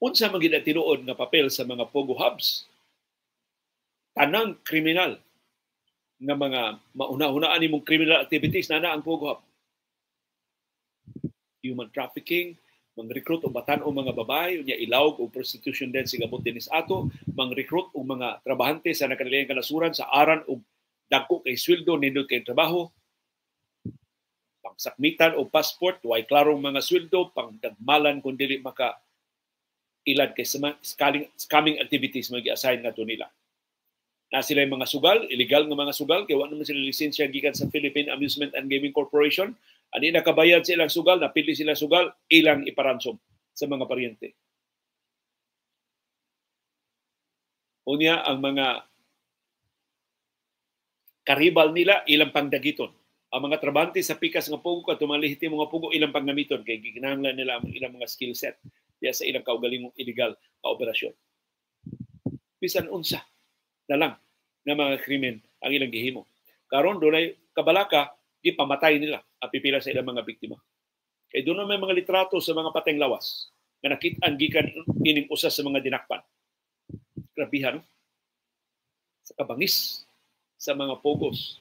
Unsa man gid tinuod nga papel sa mga Pogo hubs? Tanang kriminal nga mga mauna-unaan nimong criminal activities na ang Pogo hub. Human trafficking, mang-recruit og batan-ong mga babae, unya ilawog og prostitution den si gabot dinis ato, mang-recruit og mga trabahante sa nakalilaing kanasuran sa aran og dagko kay sweldo, nindot kay trabaho, pangsakmitan og passport, way klarong mga sweldo, pangdagmalan kung dili maka ilad kay scamming activities mag assign ngadto nila. Na sila mga sugal, illegal nga mga sugal, kay wa naman sila lisensya gikan sa Philippine Amusement and Gaming Corporation. Ani nakabayad silang sugal, napili sila sugal, ilang iparansom sa mga paryente. Unya, ang mga karibal nila, ilang pangdagiton. Ang mga trabante sa pikas nga pugo, katong mga lehitimo nga pugo, ilang panggamiton kay gikinahanglan nila ang ilang mga skill set diya sa ilang kaugalingong illegal nga operasyon. Bisan unsa na lang nga mga krimen ang ilang gihimo. Karon dunay kabalaka, gipamatay nila ang pipila sa ilang mga biktima. Kay doon may mga litrato sa mga pateng lawas nga nakit-an gikan ining usa sa mga dinakpan. Grabihan, no? Sa kabangis sa mga pogos.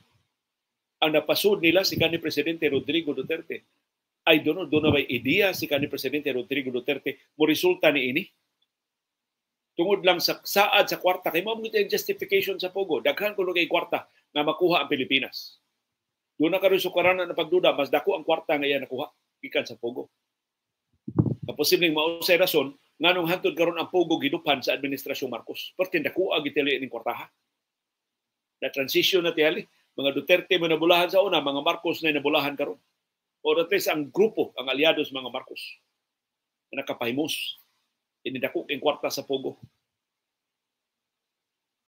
Ang napasud nila si kanhi Presidente Rodrigo Duterte. Ay, doon na may ideya si kanhi Presidente Rodrigo Duterte mo resulta ni ini. Tungod lang sa saad sa kwarta, kay mao man ang justification sa pogo. Daghan kuno kay kwarta nga makuha ang Pilipinas. Doon na karon sukaranan na pagduda, mas dako ang kwarta nga iya nakuha gikan sa pogo. Na posibleng mao say rason nganong hantod karon ang pogo giduphan sa administrasyong Marcos. Perti dakuha gitili ning kwartaha. Na transition na tiyali, mga Duterte man nabulahan sa una, mga Marcos na nabulahan karon. Or at least ang grupo, ang aliados mga Marcos na nakapahimos. Inidako king kwarta sa pogo.